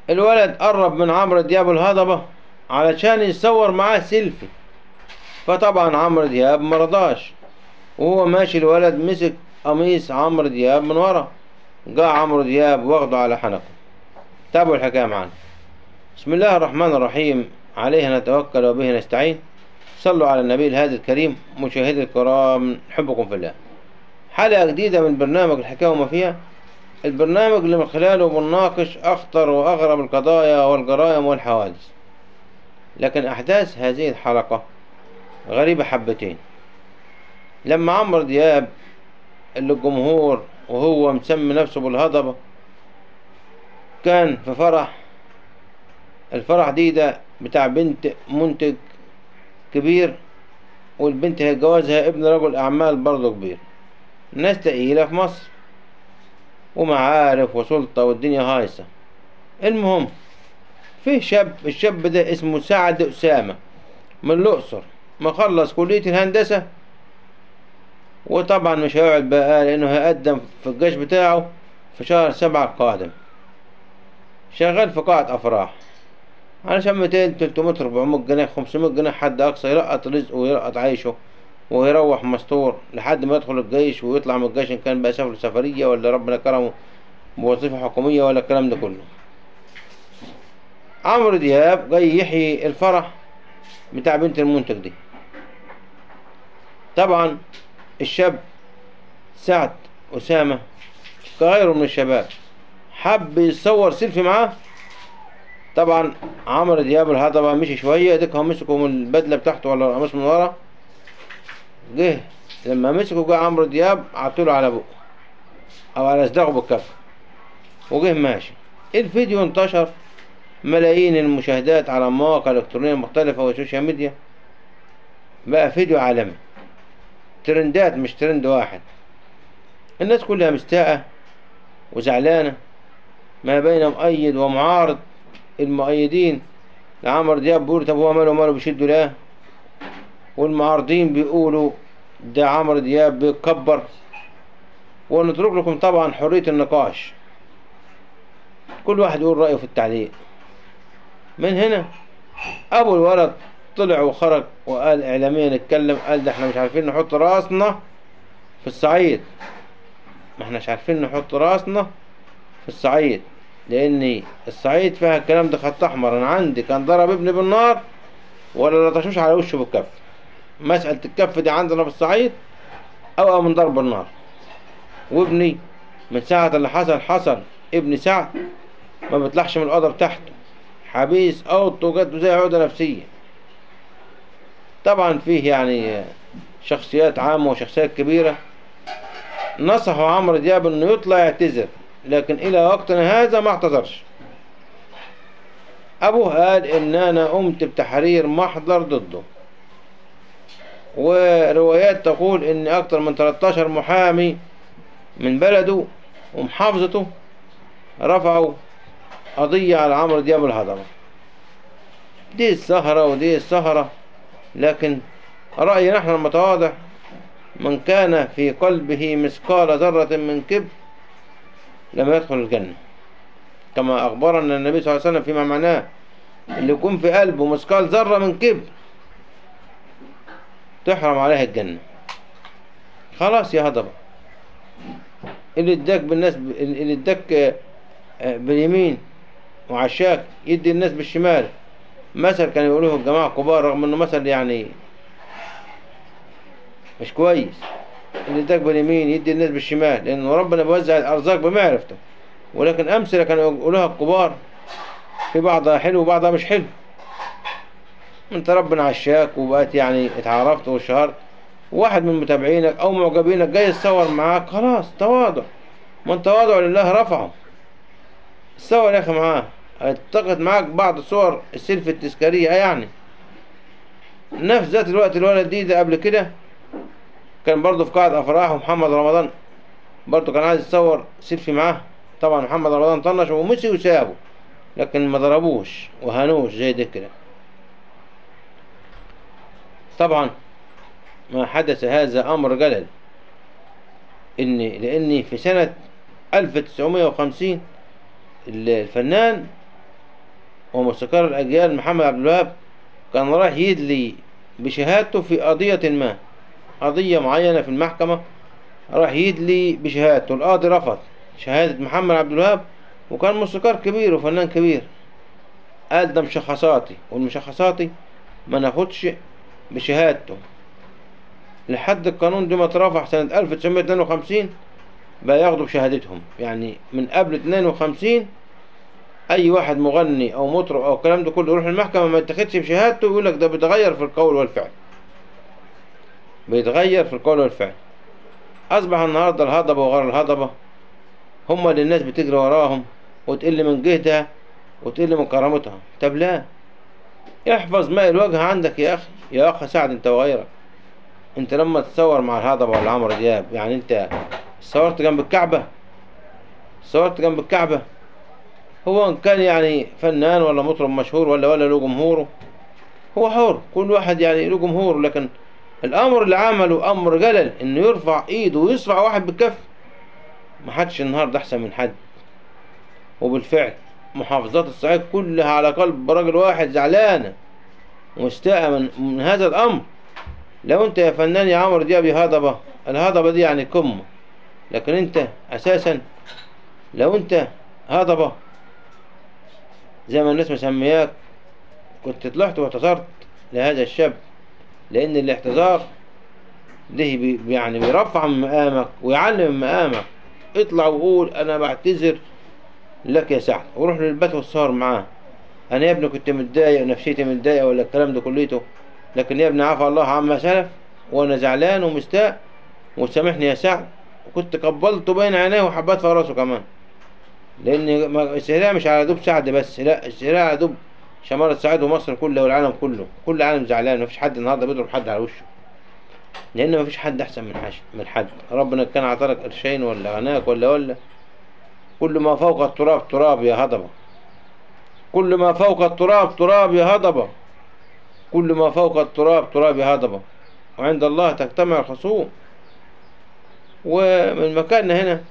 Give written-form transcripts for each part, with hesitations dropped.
الولد قرب من عمرو دياب الهضبة علشان يصور معاه سيلفي، فطبعا عمرو دياب مرضاش. وهو ماشي الولد مسك قميص عمرو دياب من ورا، جاء عمرو دياب واخده على حنكه. تابعوا الحكاية معانا. بسم الله الرحمن الرحيم، عليه نتوكل وبه نستعين. صلوا على النبي الهادي الكريم. مشاهدي الكرام، نحبكم في الله. حلقة جديدة من برنامج الحكاية وما فيها، البرنامج اللي من خلاله بنناقش أخطر وأغرب القضايا والجرائم والحوادث. لكن أحداث هذه الحلقة غريبة حبتين. لما عمرو دياب اللي الجمهور وهو مسمي نفسه بالهضبة كان في فرح، الفرح دي ده بتاع بنت منتج كبير، والبنت هيتجوزها ابن رجل أعمال برضه كبير، ناس تقيلة في مصر ومعارف وسلطة والدنيا هايصة. المهم فيه شاب، الشاب ده اسمه سعد أسامة من الأقصر، مخلص كلية الهندسة، وطبعا مش هيقعد بقى لأنه هيقدم في الجيش بتاعه في شهر 7 القادم. شغال في قاعة أفراح علشان 200 300 400 جنيه 500 جنيه حد أقصى، يلقط رزقه ويلقط عيشه ويروح مستور لحد ما يدخل الجيش ويطلع من الجيش، إن كان بقى سافر سفرية ولا ربنا كرمه بوظيفة حكومية ولا الكلام ده كله. عمرو دياب جاي يحيي الفرح بتاع بنت المنتج دي. طبعا الشاب سعد أسامة كغيره من الشباب حب يتصور سيلفي معاه. طبعا عمرو دياب الهضبة مشي شوية، ديك هم مسكوا من البدلة بتاعته ولا القميص من ورا، جه لما مسكوا جه عمرو دياب عطوله على بقه او على صداغه بالكف وجه ماشي. الفيديو انتشر ملايين المشاهدات على المواقع الالكترونية المختلفة وال social media، بقى فيديو عالمي، ترندات مش ترند واحد. الناس كلها مستاءة وزعلانة ما بين مؤيد ومعارض. المؤيدين لعمرو دياب بيقولوا طب هو ماله ماله بيشدوا ليه، والمعارضين بيقولوا ده عمرو دياب بيتكبر. ونترك لكم طبعا حرية النقاش، كل واحد يقول رأيه في التعليق. من هنا أبو الولد طلع وخرج وقال إعلاميا اتكلم، قال ده احنا مش عارفين نحط راسنا في الصعيد، ما احنا مش عارفين نحط راسنا في الصعيد، لأن الصعيد فيها الكلام ده خط أحمر. أنا عندي كان ضرب ابني بالنار ولا لطشوش على وشه بالكف. مسألة الكف دي عندنا في الصعيد أو من ضرب النار. وابني من ساعة اللي حصل حصل، ابني سعد ما بيطلعش من الأوضة بتاعته، حبيس أوضته جاته زي عقدة نفسية. طبعا فيه يعني شخصيات عامة وشخصيات كبيرة نصحوا عمرو دياب انه يطلع يعتذر، لكن الى وقتنا هذا ما اعتذرش. ابوه قال ان انا قمت بتحرير محضر ضده، وروايات تقول ان اكتر من 13 محامي من بلده ومحافظته رفعوا قضية على عمرو دياب الهضبة. دي السهرة ودي السهرة، لكن رأينا نحن المتواضع من كان في قلبه مثقال ذرة من كبر لم يدخل الجنة، كما أخبرنا النبي صلى الله عليه وسلم فيما معناه اللي يكون في قلبه مثقال ذرة من كبر تحرم عليه الجنة. خلاص يا هضبة، اللي اداك بالناس، اللي اداك باليمين وعشاك يدي الناس بالشمال. مثل كانوا يقولوه الجماعة الكبار، رغم انه مثل يعني مش كويس، اللي اداك باليمين يدي الناس بالشمال، لانه ربنا بيوزع الارزاق بمعرفته. ولكن امثلة كانوا يقولوها الكبار في بعضها حلو وبعضها مش حلو. انت ربنا عشاك وبقت يعني اتعرفت وشهرت، واحد من متابعينك او معجبينك جاي يتصور معاك، خلاص تواضع، من تواضع لله رفعه. اتصور يا اخي معاه، التقط معاك بعض صور السيلفي التذكارية. يعني نفس ذات الوقت الولد دي ده قبل كده كان برضه في قاعة افراح، ومحمد رمضان برضه كان عايز يتصور سيلفي معاه. طبعا محمد رمضان طنش ومشي وسابه، لكن ما ضربوش وهانوش زي ده كده. طبعا ما حدث هذا امر جلل، لاني في سنة 1950 الفنان وموسيقار الأجيال محمد عبد الوهاب كان رايح يدلي بشهادته في قضية ما، قضية معينة في المحكمة، راح يدلي بشهادته. القاضي رفض شهادة محمد عبد الوهاب، وكان موسيقار كبير وفنان كبير، قال ده مشخصاتي، والمشخصاتي ما ناخدش بشهادته. لحد القانون ده ما اترفع سنة 1952 بقى ياخدوا بشهادتهم. يعني من قبل 52 اي واحد مغني او مطرب او الكلام ده كله يروح المحكمة ما يتاخدش بشهادته، يقول لك ده بيتغير في القول والفعل، بيتغير في القول والفعل. اصبح النهارده الهضبة وغير الهضبة هما اللي الناس بتجري وراهم وتقل من جهدها وتقل من كرامتها. طب لا، احفظ ماء الوجه عندك يا اخي، يا اخ سعد انت وغيرك. انت لما تتصور مع الهضبة ولا عمرو دياب، يعني انت صورت جنب الكعبة، صورت جنب الكعبة. هو ان كان يعني فنان ولا مطرب مشهور ولا له جمهوره، هو حر، كل واحد يعني له جمهوره. لكن الامر اللي عمله امر جلل، انه يرفع ايده ويصفع واحد بالكف، ما حدش النهارده احسن من حد. وبالفعل محافظات الصعيد كلها على قلب رجل واحد زعلانه ومستاءه من هذا الامر. لو انت يا فنان يا عمرو دياب يا هضبه، الهضبه دي يعني قمه، لكن انت اساسا لو انت هضبه زي ما الناس مسمياك كنت طلعت واعتذرت لهذا الشاب، لان الاعتذار ده يعني بيرفع من مقامك ويعلم من مقامك. اطلع وقول انا بعتذر لك يا سعد، وروح للبيت وتصور معاه. انا يا ابني كنت متضايق ونفسيتي متضايقه ولا الكلام ده كليته، لكن يا ابني عفى الله عما سلف، وانا زعلان ومستاء وسامحني يا سعد. وكنت قبلته بين عينيه وحبات في راسه كمان، لان السهلاء مش على دوب سعد بس، لا، السهلاء على دوب شمال الصعيد ومصر كلها والعالم كله. كل العالم زعلان، مفيش حد النهارده بيضرب حد على وشه، لان مفيش حد احسن من حد. ربنا كان عطاك قرشين ولا غناك ولا كل ما فوق التراب تراب يا هضبه، كل ما فوق التراب تراب يا هضبه، كل ما فوق التراب تراب يا هضبه، وعند الله تجتمع الخصوم. ومن مكاننا هنا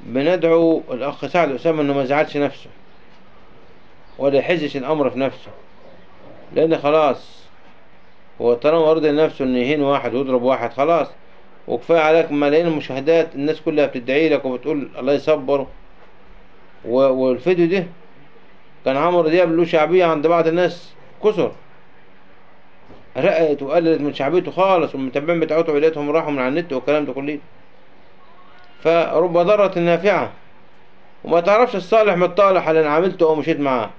بندعو الأخ سعد أسامة إنه ما يزعلش نفسه ولا يحزش الأمر في نفسه، لأن خلاص هو طالما رضي لنفسه إنه يهين واحد ويضرب واحد خلاص، وكفاية عليك ملايين المشاهدات، الناس كلها بتدعي لك وبتقول الله يصبره. والفيديو ده كان عمرو دياب له شعبية عند بعض الناس كثر، رقت وقللت من شعبيته خالص، والمتابعين بتاعته وعيلتهم راحوا من على النت والكلام ده كله. فرب ضارة نافعة، وما تعرفش الصالح من الطالح اللي انا عملته او مشيت معاه.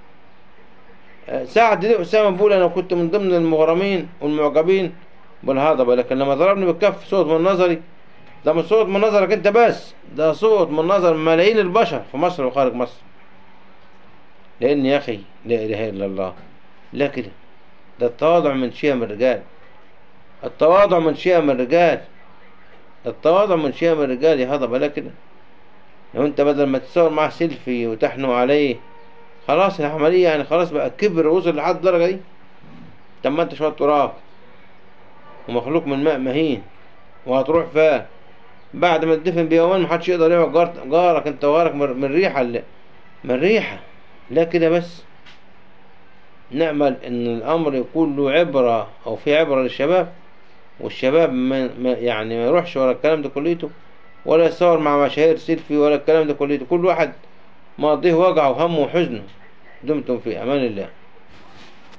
سعد ده أسامة بيقول انا كنت من ضمن المغرمين والمعجبين بالهضبة، لكن لما ضربني بالكف صوت من نظري، ده مش صوت من نظرك انت بس، ده صوت من نظر ملايين البشر في مصر وخارج مصر. لان يا اخي لا اله الا الله، لا كده، ده التواضع من شيم الرجال، التواضع من شيم الرجال، التواضع من شيم الرجال يا هضبة. لا كده، لو انت بدل ما تتصور معاه سيلفي وتحنو عليه خلاص العملية يعني خلاص بقى كبر ووصل لحد الدرجة دي. طب ما انت شوية تراب ومخلوق من ماء مهين، وهتروح فين بعد ما تدفن بيومين؟ محدش يقدر يقعد جارك انت وغيرك من ريحة من ريحة. لا كده بس، نأمل ان الامر يكون له عبرة او في عبرة للشباب، والشباب ما يعني ما يروحش ورا الكلام ده كليته، ولا يتصور مع مشاهير سيلفي ولا الكلام ده كليته. كل واحد ماضيه وجعه وهمه وحزنه. دمتم في امان الله.